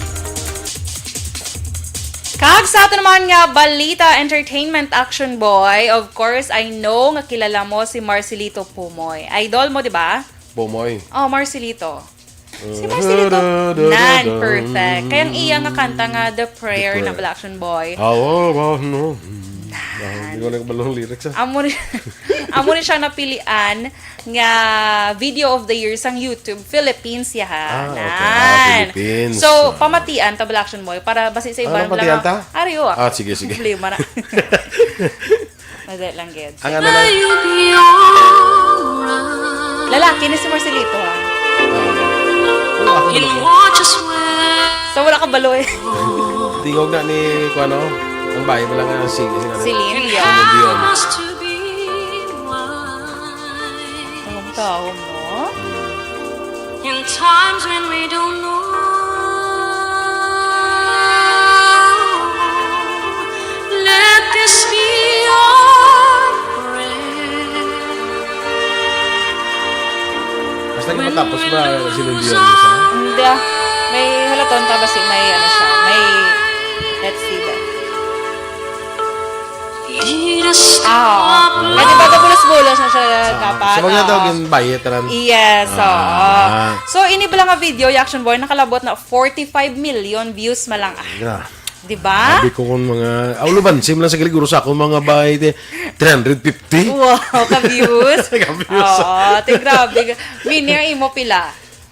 Kag sa ato naman nga balita, entertainment, action boy, of course, I know nga kilala mo si Marcelito Pumoy. Idol mo, di ba? Pumoy. Oh, Marcelito. Si Marcelito, nan, perfect. Kay ang iya nga kanta nga The Prayer, The Prayer. Na bala, action boy. Ah, oh, oh, no. Nan. Ah, hindi ko na kabalong lyrics, ah. Amo ni, amo ni siya napilian nga Video of the Year sang YouTube Philippines, ya, ha? Ah, okay. Ah, nan. Philippines. So, ah, pamatian ta bala, action boy, para basi sa iban. Ano, pamatian ta? Ari, oh. Ah, sige, sige. Problema na. Madali lang, gid. Ang ano lang. Lalaki ni si Marcelito, ha? Oo. Wala ako balo. So, wala ka balo, eh. Tingog na ni, kuan, no? Ang bahay mo lang nga si, si, Celine Dion. Celine Dion. Ang tao mo? In times when we don't know, let this be our prayer. Basta di matapos ba si Celine Dion, Lisa? Hindi, ah. May halaton ta ba si may, ano siya, may, let's see ba? Ah, oo. Eh, di ba, gabulos-bulos na siya, ah, kapas? Mga Oo. daw, ginbayad tanan. Yes, Ah. oo. So, ini bala nga video, Action Boy, nakalabot na forty-five million views man lang. Ah, Gra-, di ba? Sabi ko kung mga, ah, uluban, sim lang sa galiguro sa akong mga bahay, di, three hundred fifty. Wow, ka-views. Ka-views. Oo, ti grabe. Mini ang imo pila?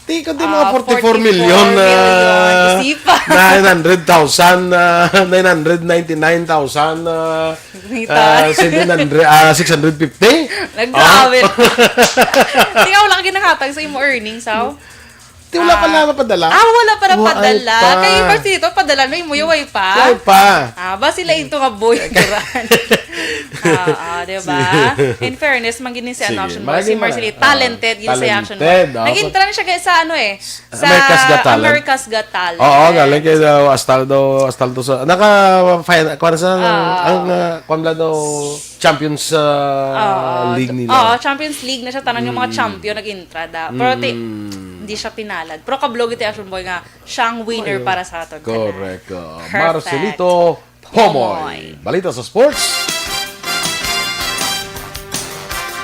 Ti, kundi mga Ah, forty-four million na forty-four million. Isipan. Nine hundred thousand, ah, nine hundred ninety-nine thousand, ah, Ngita. ah, seven hundred, ah, six hundred fifty? Nagkawin. Ah. Tingnan mo lang ginakatag sa imo earnings, how? Ti, wala pa Ah. na mapadala. Ah, wala pa na Wa-, ay padala. pa. Kay Marcelito, padala na imo, yung way pa. Way pa. Ah, ba sila ito nga boy, Duran? Ah, ah, di ba? Sige. In fairness, man gini si ano, Sige. Action Boy, si Maging Marcelo, mara-, ah, talented, gini si Action Boy. Talented, oh. Nag-intra na siya kay sa ano eh, sa America's Got Talent. America's Got Talent. Oo, galing kay, uh, Astaldo, Astaldo sa, naka, fine, kuwan sa, Ah. ang, uh, kuwan lang daw, Champions, uh, Oo, League nila. Oo, Champions League na siya, tanan yung mga Mm. champion nag-intra da. Pero ti-, Mm. hindi siya pinalad. Pero kablo gid ti Action Boy nga siya ang winner Ayun. para sa aton. Correct, oo. Perfect. Marcelito Pomoy. Pomoy. Balita sa sports.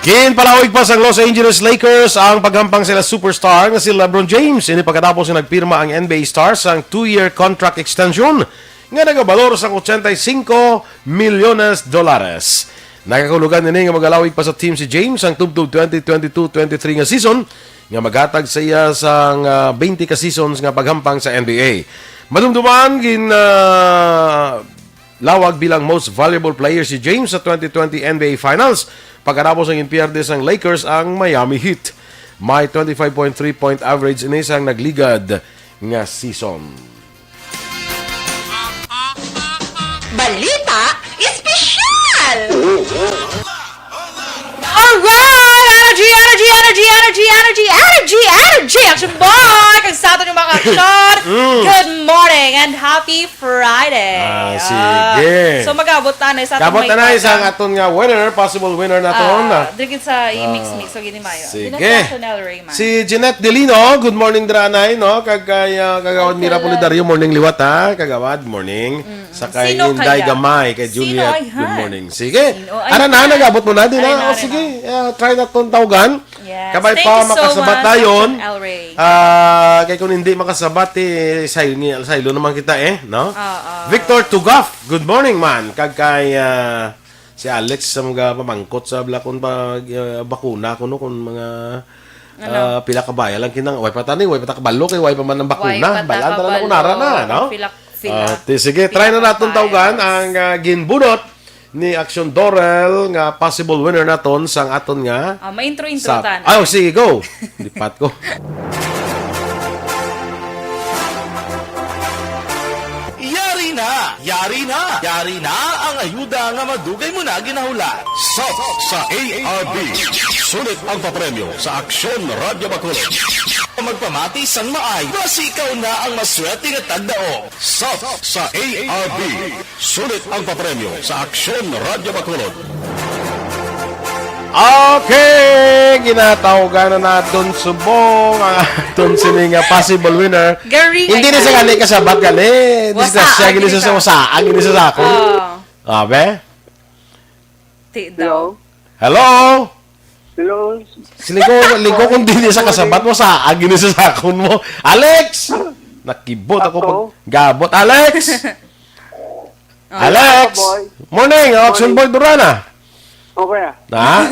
Ginpalawig pa sang Los Angeles Lakers ang paghampang sila superstar nga si LeBron James. Ini pagkatapos nga nagpirma ang N B A star sang two-year contract extension nga nagabalor sang ochenta y cinco milyones dolares. Nagakahulugan ini nga magalawig pa sa team si James sang tubtob twenty twenty-two twenty-three nga season, nga maghatag sa iya sang, ah, twenty ka seasons nga paghampang sa N B A. Madumduman, gin, ah, lawag bilang most valuable player si James sa twenty twenty N B A Finals, pagkatapos ang ginpierde sang Lakers ang Miami Heat. May twenty-five point three point average ini sang nagligad nga season. Balita Espesyal! Alright! Energy, energy, energy, energy, energy, energy, energy, energy! Action Boy! Kag sa aton yung mga action, Mm. good morning and happy Friday! Ah, Ah. sige. So, mag-abot ta na sa aton Kabot may na na isang taga- aton nga winner, possible winner naton, Ah, ah. Diri sa i-mix-mix, Ah, so, gini mayo. sige. Dinasya sa Nel Rey. Si Jeanette Delino, good morning, dira anay, no? Kag kay, ah, Kagawad Mira Pulidario, morning liwat, ha? Kagawad, morning. Mm-mm. Sa kay Sino Inday kaya? Gamay, kay Sino Juliet, ay, good ha? morning. Sige. Sino ay, Ano na, ha? nag-abot mo na din, Ay, ha? O, nari sige. na. Ah, try na tong tawgan. Yes. Kabay Thank pa you so makasabat much, dayon. Action El Rey. Ah, kay kung hindi makasabat, eh, saylo, saylo naman kita, eh, no? Oo. Victor Tugaf, good morning, man. Kag kay, ah, Si Alex sa mga pamangkot sa bala kung pag, ah, bakuna kuno kung mga, Ano? ah, pila ka baya lang kinang-, way pa tani, way pa ta kabalo kay way pa man ang Way bakuna. pa ta Balaan ta na kabalo. Kunara na, no? Pila, pila, Ah, ti-, sige, try pila na ka naton tawgan files. ang, ah, ginbunot ni Action Dorel nga possible winner naton sang aton nga Ah, ma-intro-intro sap-, ta na. Ay, oh, sige, go. Lipat ko. Yari na! Yari na! Yari na ang ayuda nga madugay mo na ginahula. Sap sa A R B. Sulit ang papremyo sa Aksyon Radyo Bacolod. Magpamati sang maay, basi ikaw na ang maswerte nga tagdaog. Sap sa A R B. Sulit ang papremyo sa Aksyon Radyo Bacolod. Okay, ginatawgan na naton subong ang aton sini nga possible winner. Garing. Hindi na sa gani kasabat gani. Disgrasya, gini sa, sa, ang gini sa sakon. Oh. Abe? Ti daw. Hello? Hello? Hello? Sini ko, ligo kung di sa kasabat mo, sa agi ni sa sakon mo. Alex! Nakibot ako Ako? pag gabot. Alex! Oh. Alex! Ako, boy. Morning, Action Morning. Boy Durana. Okay, ah. Ha?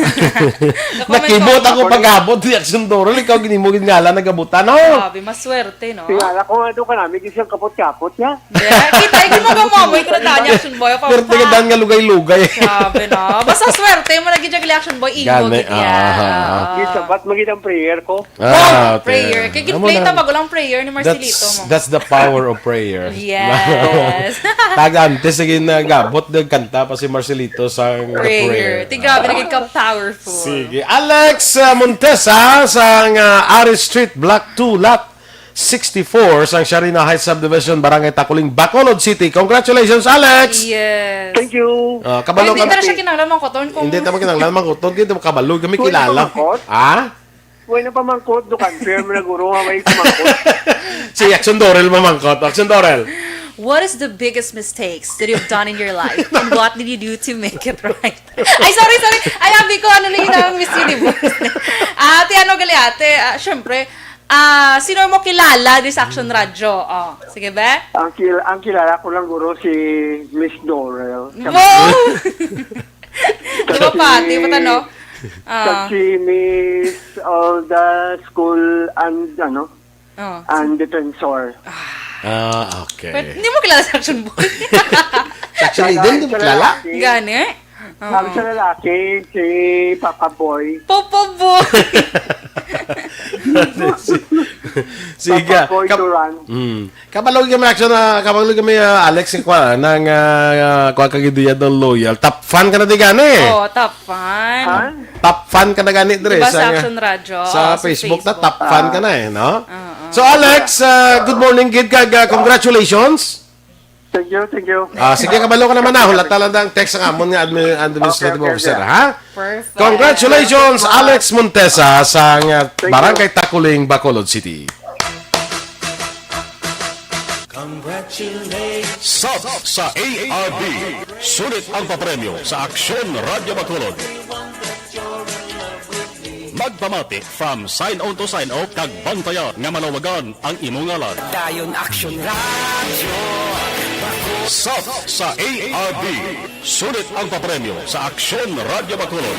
Nakibot ako Morning. pag gabot ni Action Dorel. Ikaw, gini mo gid ngalan, nagabutan, no? Grabe, maswerte, no? Tingala ko nga doon ka namin, di siyang kapot-kapot niya. Yeah, kita, hindi mo ba mo, ikaw na tanya, Action Boy, pa, Swerte ka pa. dan nga lugay-lugay. Grabe, no? Basta swerte mo, naging juggling, Action Boy, imo, Gani, gid, ah, yeah. ah, ah. Di sabat, magid ang prayer ko. Ah, Oh, okay. prayer. Kaya Amo gid-play na. ta, magulang prayer ni Marcelito That's, mo. that's the power of prayer. Yes. Taga antes, sige na, gabot, nagkanta pa si Marcelito sa Prayer. prayer. Ti, grabe, naging ka-powerful. Sige. Alex, ah, Montesa, sa, ah, Aris Street, Block two, Lot sixty-four sang Sharina Heights Subdivision, Barangay Taculing, Bacolod City. Congratulations, Alex! Yes. Thank you. Ah, kabalo Ay, di ka na siya kinahanglan mangkuton kung Hindi naman kinahanglan mangkuton, hindi mo kabalo, kami Pwede kilala. ba mangkot? Ha? Pwede pa mangkot, do confirm na guro nga may kumangkot. Si Action Dorel mamangkot. Action Dorel. What is the biggest mistakes that you've done in your life? And what did you do to make it right? Ay, sorry, sorry. Ay, abi ko, ano na yun ang Miss Universe? Kali ate, ah, syempre, ah, sino mo kilala di sa Action Radyo? Oh, sige, be? Ang kil-, ang kilala ko lang, guro, si Miss Dorel. Wow! Di ba, Pati? Ba't ano? Kag Ah. si Miss Alda School and, ano, Oh. and Defensor. Ah, okay. But hindi mo kilala sa Action Boy. Actually, Sa din, din sa kilala. lalaki. Gani? Ang Oo. sa lalaki, si Papa Boy. Papa Boy. Sige. Papa Boy Kap- Duran. Mm. Kabalo kami, actually, na, kabalo kami, ah, Alex, yung kwa, nang, ah, ah, kwa kag idea ng loyal. Top fan ka na di gani. Oo, top fan. Ha? Top fan ka na gani, Dre, Diba sa sa, Action Radyo? sa Oo, sa Facebook, ta, Facebook. top fan ka na eh, no? Oo. So, Alex, ah, good morning, gid, kag, ah, congratulations. Thank you, thank you. Ah, sige, kabalo ka naman na. Hulata lang ang text ang amon nga admi-, administrative Okay, okay, officer, okay. ha? Perfect. Congratulations, Alex Montesa, sa nga Thank you. Barangay Taculing, Bacolod City. Congratulations. Sub sa A R B. Sulit ang papremyo sa Aksyon Radyo Bacolod. Magpamati from sign on to sign off kag bantayan nga malawagan ang imo ngalan. Dayon Action Radyo. Sub sa A R B. Sulit ang papremyo sa Aksyon Radyo Bacolod.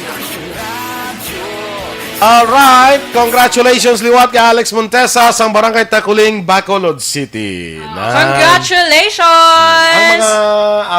Alright, congratulations liwat kay Alex Montesa sang Barangay Taculing, Bacolod City. Na. Congratulations! Ang mga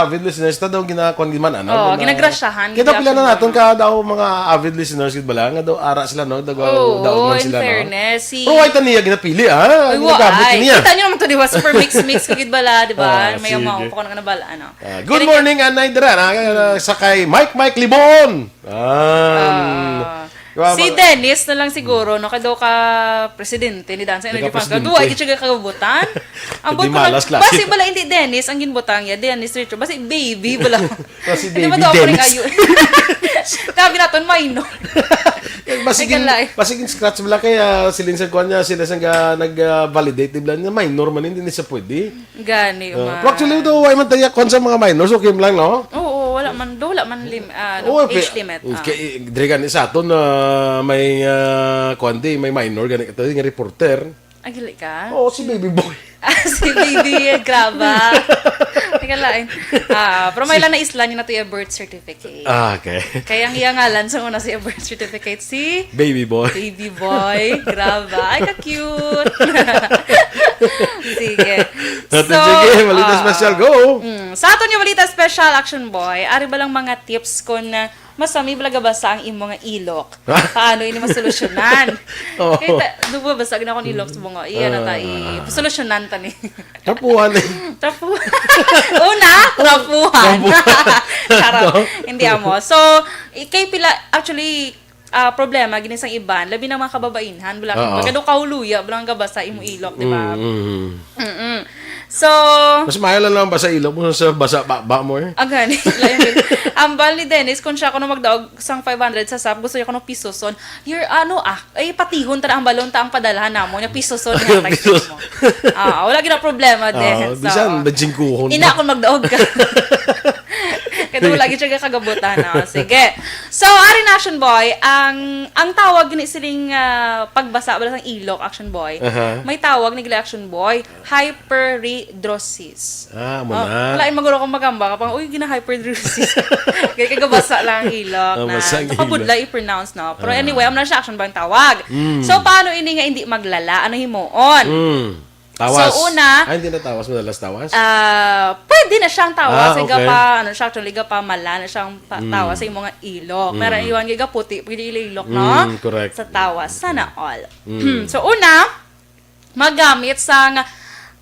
avid listeners ta daw ginakuan gid man, ano? Oo, Mga ginagrasyahan, Kita pila na ginagrasyahan. naton ka daw mga avid listeners gid bala nga daw ara sila, no? Daw, Oo, daw man in sila, no? fairness, si Pero why ta niya ginapili, ha? Ay, Ginagamit wa-, ay. niya. Kita niyo naman to, di ba? Super mix-mix ka gid bala, di ba? Ah, May sige. amaw pa ko na nabal-, ano. Ah, good Kaya morning, Anay Dra, na, na, sa kay Mike Mike Libon. Um, Ah. diba, Si mga Dennis na lang siguro, no? Kay daw ka presidente ni Dance Energy Fans Club. Nagka-presidente. Duwa, gid siya kagabutan. Ang Hindi buot ko lang, malas lang. basi bala hindi Dennis ang ginbutang niya, Dennis Richard. Basi baby bala. Basi Hindi ba baby daw ako Dennis. nag-ayo? Sabi naton, minor. Basi Ay, gin-, kalay. basi gin-scratch bala kay, ah, siling sa kuwan niya, sila sa ga-, nag, ah, validate, di bala niya, minor man, hindi ni siya pwede. Gani, Ah, man. pero actually, daw, why man tayo kwan sa mga minors? Okay lang, no? Oo, wala man, do, wala man lim-, ah, no, Oo, age pe-, limit, ah. kay, diri gani sa aton na may, ah, kwan di, may minor gani ito, yung reporter. Agili ka? Oo, si Baby Boy. Ah, si Baby, graba. Teka lang. Ah, pero may lang na isla niya na to yung birth certificate. Ah, okay. Kaya ang iya ngalan sa una sa iya birth certificate, si Baby boy. Baby boy. Graba. Ay, ka-cute. Sige. Ate, So, sige, balita ah, special, go. mm, sa aton nga balita special, Action Boy, ari ba lang mga tips kung, ah, masami bala gabasa ang imo nga ilok? Paano ini masolusyonan? Oo. Kaya ta-, dugo basa gina akong ilok sa bunga. Iya na ta, Ah. i-, solusyonan ta ni. Trapuhan eh. Trapuhan. Una, trapuhan. Trapuhan. Charot. No? Hindi amo. So, i-, kay pila, actually, ah, problema, gini sang iban, labi na mga kababainhan, bala, Oo. pagka daw kahuluya, bala ang gabasa, imo ilok, di ba? Mm, mm, mm. Mm-mm. So, Mas mahal lang basa ilok mo sa basa baba mo eh. Ang gani, lain yun. Ang bal ni Dennis, kung siya kuno magdaog sang five hundred sa sap, gusto niya kuno pisoson. Your, ano, ah, ay, patihon ta na ang balon ta ang padalhan namo, niya pisoson niya, tag Pisos. mo. Ah, wala gina problema, Ah, Dennis. bisan, Oo. bajingkuhon Ina, pa. kung magdaog ka. Kaya wala gid siya kagabutan, ah. Sige. So, ari na, Action Boy, ang, ang tawag gini siling, ah, pagbasa, wala sang ilok, Action Boy. Aha. May tawag ni gila, Action Boy, hyperhidrosis. Ah, amo Oh, na. Lain maguro kung magamba ka pang, "Uy, gina-hyperhidrosis." Kaya kagabasa lang ang ilok Ah, na basa ang nakabudlay ilok. i-pronounce, no? Pero Ah. anyway, amo na siya, Action Boy ang tawag. Mm. So, paano ini nga hindi maglala? Ano himuon? Mm. Tawas. So, una, Ah, hindi na tawas. Madalas tawas? ah, pwede na siyang tawas. Ah, Iga okay. pa, ano siya, actually, iga pa mala na siyang pa- Mm. tawas sa imong ilok. Mm. Pero iwan, iga puti, pwede ila ilok, no? Mm, correct. Sa tawas. Sana all. Mm. So, una, magamit sang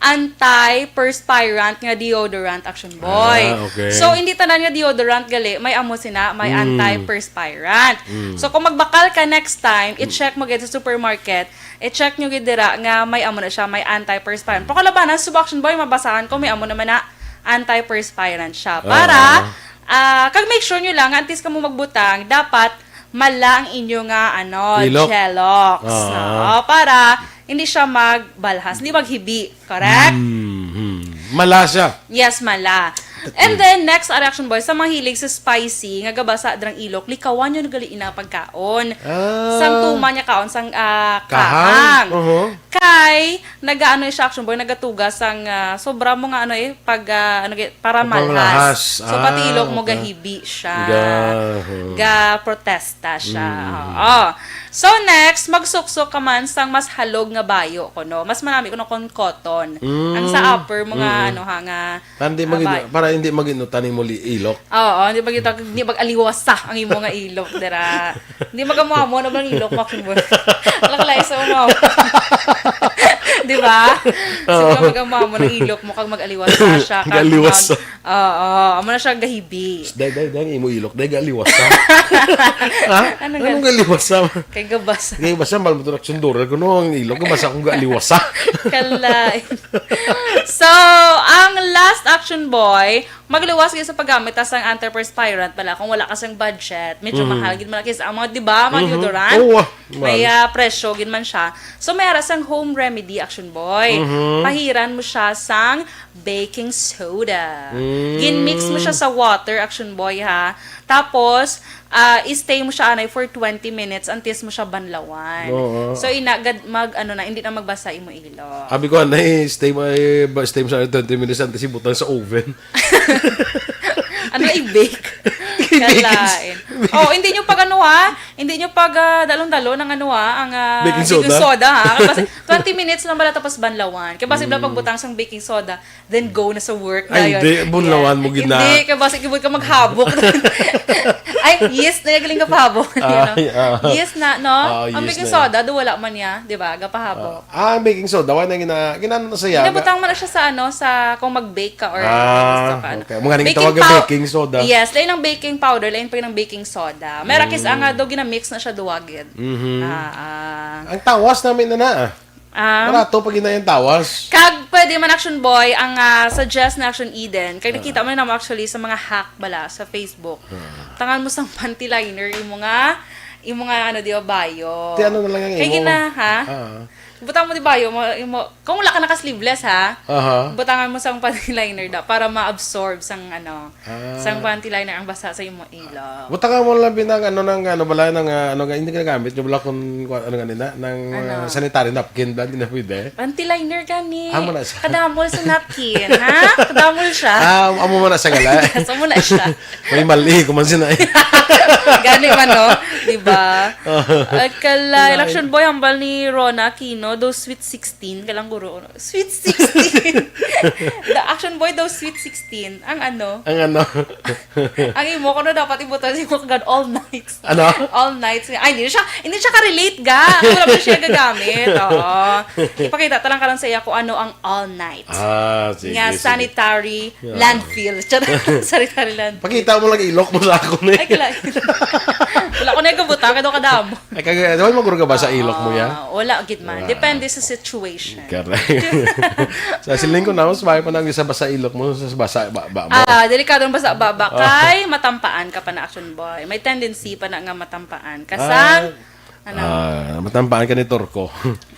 antiperspirant nga deodorant, Action Boy. Ah, okay. So, hindi tanan nga deodorant gali, may amo sina, may Mm. antiperspirant. Mm. So, kung magbakal ka next time, Mm. i-check mo gid sa supermarket, i-check nyo gid dira nga may amo na siya, may antiperspirant. Pero kalabanan, subok, Action Boy, mabasahan ko, may amo naman na antiperspirant siya. Para, Ah. ah, kag make sure nyo lang, antes ka mo magbutang, dapat mala ang inyo nga, ano, Ilok. Gelox. Ah. No? Para hindi siya magbalhas, hindi maghibi. Correct? Mm, mm. Mala siya. Yes, mala. And then, next, ari, Action Boy, sa mahilig sa spicy, nga gabasa drang ilok, likawan nyo na gali ina pagkaon. Ah. Sang Uma niya kaon sang, ah, Kahang. Kahang. Oho. Kay, nagaano siya, Action Boy, nagatuga sang, ah, sobra mo nga ano eh, pag, ah, ano, gi- para Pangmalahas. Malhas. So, pati Ah, ilok mo okay. Gahibi siya. Ga-, hmm. Ga-protesta siya. Mm. Oo. So, next, magsuksok ka man sang mas halog nga bayo, kuno. Mas manami kuno kon cotton. Mm. Ang sa upper, mga Mm. ano ha, nga Para hindi Ah, magin-, bay. Para hindi magin-, utan imo li-, ilok. Oo, hindi magin-, hindi mag-aliwasa ang imo nga ilok, dira. Hindi magamuamon ang mga ilok mo, Kimbo. Laklay sa mga. Di ba? Oo. Sige, magamuamon ang ilok mo kag mag-aliwasa siya, kag Mag-aliwasa. mag-, oo, amo na siya gahibi. Day, day, day, imo ilok, day, galiwasa. Ha? Ano Anong gal- galiwasa? Kay gabasa. Kay basa, mal mo to, Action Doral, kuno ang ilok, gabasa akong galiwasa. Kalay. So, ang last, Action Boy, magluwas gyud sa paggamit ta sang antiperspirant pala kung wala ka sang budget. Medyo Mhm. mahal gid man kis ang mga, di ba, mga Mhm. deodorant. Oo, ah, May, mahal. Ah, presyo gid man siya. So, may ara sang home remedy, Action Boy. Mhm. Pahiran mo siya sang baking soda. Mm. Gin-mix mo siya sa water, Action Boy, ha. Tapos, ah, i-stay mo siya anay for twenty minutes until mo siya banlawan. Oo. So, ina, gad-, mag, ano na, hindi na magbasa imo ilok. Abi ko, anay, stay mo, eh, ba-, stay mo sa twenty minutes, antes ibutang sa oven. Ano, i-bake? I-bake. Kalain. Oh, hindi nyo pag ano, ha? Hindi nyo pag, ah, dalon-dalon ang ano, ha? Ang, ah, Baking baking soda? soda, ha? Kasi twenty minutes lang bala tapos banlawan. Kaya basta Mm. pagbutang sang baking soda, then go na sa work Ay, na yun. hindi. Bunlawan Yeah. mo gid na. Hindi, kaya basta kibot ka maghabok. Ay, yes, na galing ka pahabok. Ah, yeah. Yes na, no? Ah, Ang yes baking na. soda, do wala man niya, di ba? Gapahabok. Ah, ang baking soda, wala na gina-, ginano na sa yaga. Ginabutang mo na siya sa ano, sa kung mag-bake ka or Ah, gusto ka, ano. okay. Mga nang Baking tawag ang pow-, baking soda. Yes, lain ang baking powder, lain pa yun ang baking soda. May rakis Mm. ang, ah, do ginamix na siya duwagid. Mhm. Ah, ah. Ang tawas namin na na, ah. Ah. Barato pag ina yung tawas. Kag pwede man, Action Boy, ang, ah, suggest na Action Eden. Kag Ah. nakita mo na naman actually sa mga hack bala sa Facebook. Ah. Tangan mo sang panty liner, yung mga, yung mga ano, di ba, bayo. Ti ano na lang ang Kay imo? gina-, ha? Ah. Butang mo di bayo mo, imo, kung wala ka naka-sleeveless, ha? Aha. Butangan mo sang panty liner da para ma-absorb sang ano, Ah. sang panty liner ang basa sa imo ilok. Butangan mo lang binang ano nang ano bala nang, ah, ano nga hindi ginagamit nyo bala kung, kung ano nga nila, nang, Ano? ah, sanitary napkin bala, hindi na pwede. Panty liner gani. Amo na siya. Kadamol sa napkin, ha? Kadamol siya. Ah, amo mo na sa gala. Yes, amo na siya. May mali, kuman sina eh. Gani man, no? Di ba? At kala, Right. Election Boy, hambal ni Rona Aquino, those sweet sixteen, kalang guro, sweet sixteen. The Action Boy, those sweet sixteen. Ang ano? Ang ano? Ang imo, kuno dapat ibutan sa imo kagad all nights. Ano? All nights. Ay, hindi siya, hindi siya ka-relate, ga. Wala pa siya gagamit. Oo. Ipakita ta lang karon sa iya kung ano ang all nights. Ah, sige, Nga sige. sanitary Yeah. landfill. Charot. Sanitary landfill. Pakita mo lang ilok mo sa ako, eh. Ay, kala-, wala ko na yung kabutang, kaya kadamo. Ay, kag-, wala mo guro ka ba sa ilok mo, ya? Ah, wala, gid man. Wow. Depende sa situation. Correct. Sa siling ko na, mas maayo pa nang isa basa ilok mo, sa basa ba, ba mo. Ah, delikado ang basa baba. Ah. Kay matampaan ka pa na, Action Boy. May tendency pa na nga matampaan. Kasang, Ah. ano? Ah, matampaan ka ni Torco.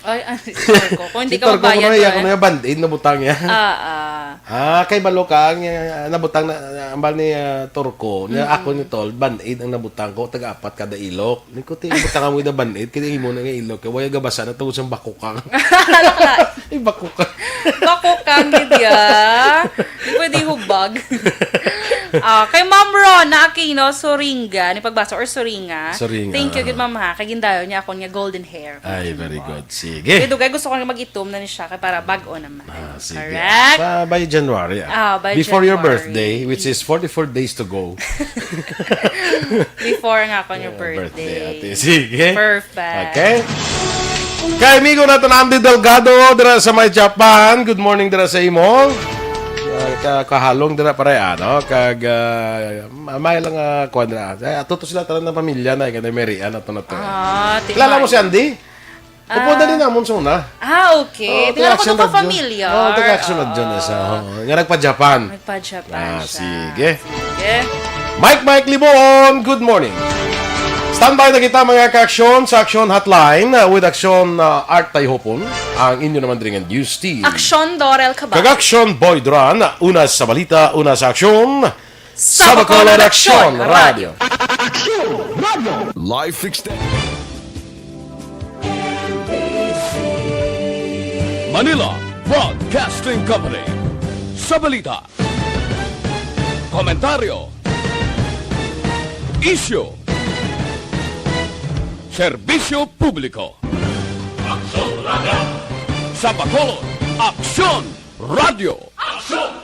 Ay, ah, si Torco. Kung hindi Si ka Torco, mabayad, kuno, iya, eh. Kuno, iya, band-aid na butang, ya. Ah, ah. Ah, kay balo ka, ang, ah, nabutang na, ah, ambal ni, ah, Torco, niya Mm-mm. ako ni Tol, band-aid ang nabutang ko, taga-apat kada ilok. Ni ko, ti, butang mo na band-aid, kaya imo na nga ilok, kaya wala gabasa na tungod sa bakukang. Ay, bakukang. Bakukang, gid ya. Di pwede hubag. Ah, kay Ma'am Rona Aquino, Suringa, ni pagbasa or Suringa. Suringa, Thank you, ah. gid, Ma'am, ha. Kay gindayon niya ako niya golden hair. Ay, very good. Sige. Kay dugay gusto ko nga mag-itom na ni siya, kay para bag-o naman. Ah, sige. Correct? Sa, by January, ah. Ah, by Before your January. birthday, which is forty-four days to go. Before nga ako yung Yeah, birthday. birthday, ate. Sige. Perfect. Okay. Kay amigo natin Andy Delgado, dira sa may Japan. Good morning dira sa imo. Ah, ka-, kahalong dira pare, ano? Kag, ah, ma-, may lang, ah, kuwan dira. Eh, ato to sila tanan ng pamilya na, eh, kaya may rian ato na to, eh. Ah, Kilala mo si Andy? Upo Ah. na din namon sa una. Ah, okay. Oo, Tingnan ko taga-Action to Radyo. Familiar. Oo, taga-Action Radyo na siya. Oo. Oo, nga nagpa-Japan. Nagpa-Japan Ah, siya. sige. Sige. Mike, Mike Liboon, good morning. Standby na kita, mga ka-aksyon, sa Aksyon Hotline, uh, with Aksyon, uh, Art Tayhopon, ang inyo naman diri nga news team. Aksyon Dorel Cabal. Kag Aksyon Boy Duran, una sa balita, una sa aksyon, Sa Bacolod Aksyon Radio. Aksyon Radio. Life extended. Manila Broadcasting Company. Sa balita, komentaryo, isyu, serbisyo publiko. Aksyon Radio. Sa Bacolod, Aksyon Radio. Aksyon